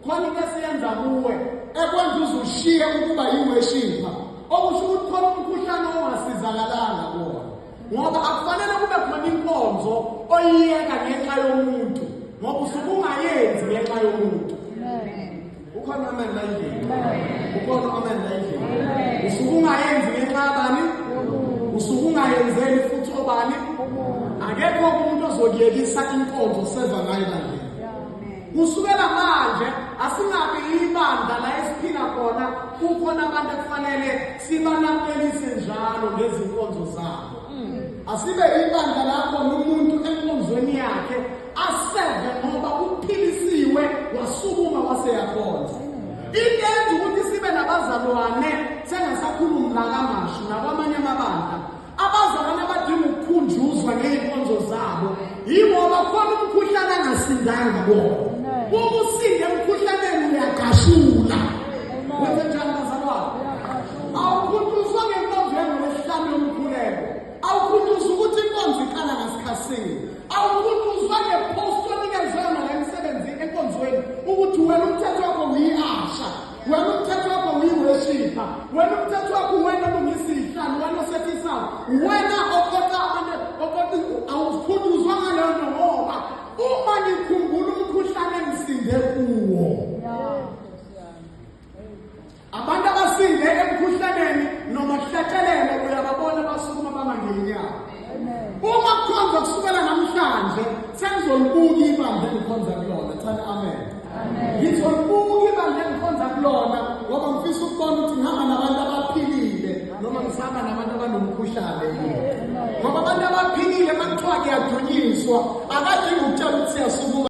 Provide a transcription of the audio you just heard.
Khona into esiyenza kuwe ekwenza uze ushiye ukuba yi-worshipper, okusho ukuthi khona umkhuhlane ongasizakalanga kuwona, ngoba akufanele kube khona inkonzo oyiyeka ngenxa yomuntu, ngoba usuke ungayenzi ngenxa yomuntu. Ukhona amen la endlini? Ukhona amen la endlini? Usuke ungayenzi ngenxa yabani? Usuke ungayenzeli futhi obani? Akekho umuntu ozokuyekisa inkonzo seva ngayo bandleni. Kusukela manje asingabi ibandla la esiphila khona kukhona abantu ekufanele sibanamkelise njalo ngezinkonzo zabo. Asibe ibandla la khona umuntu enkonzweni yakhe aseve ngoba uphilisiwe wasukuma waseyakhonza. Into eyenza ukuthi sibe nabazalwane sengasakhulumi la kaMashu nakwamanye amabandla, abazalwane abadinga ukukhunjuzwa ngey'nkonzo zabo yingoba khona umkhuhlane angasindanga kuwona. Uma usinde emkhuhlaneni uyagqashula. Wenze njani bazalwane? Awukhunjuzwa ngenkonzo yangoLwesihlanu yomkhuleko, awukhunjuzwa ukuthi inkonzo iqala ngasikhathini, awukhunjuzwa ngepost onikezwe yona la emsebenzini enkonzweni ukuthi wena umthetho wakho uyi-asha, wena umthetho wakho uyi-worshipper, wena umthetho wakho wena olungisa iy'hlalo, wena osethisayo, wena oqoqa abantu oqoqa. Awukhunjuzwa ngaleyo nto, ngoba uma ngikhumbula umkhuhlane engisinde kuwo, abantu abasinde emkhuhlaneni noma kuhlatshelelwe uyababona basukuma bama ngey'nyawo. Uma kukhonza kusukela namhlanje sengizolibuka ibandla engikhonza kulona. Thani amen. Ngizolibuka ibandla engikhonza kulona ngoba ngifisa ukubona ukuthi ngihamba nabantu abaphilile noma ngisahamba nabantu abanomkhuhlane yini. Ngoba abantu abaphilile uma kuthiwa kuyadunyiswa akadingi ukutshela ukuthi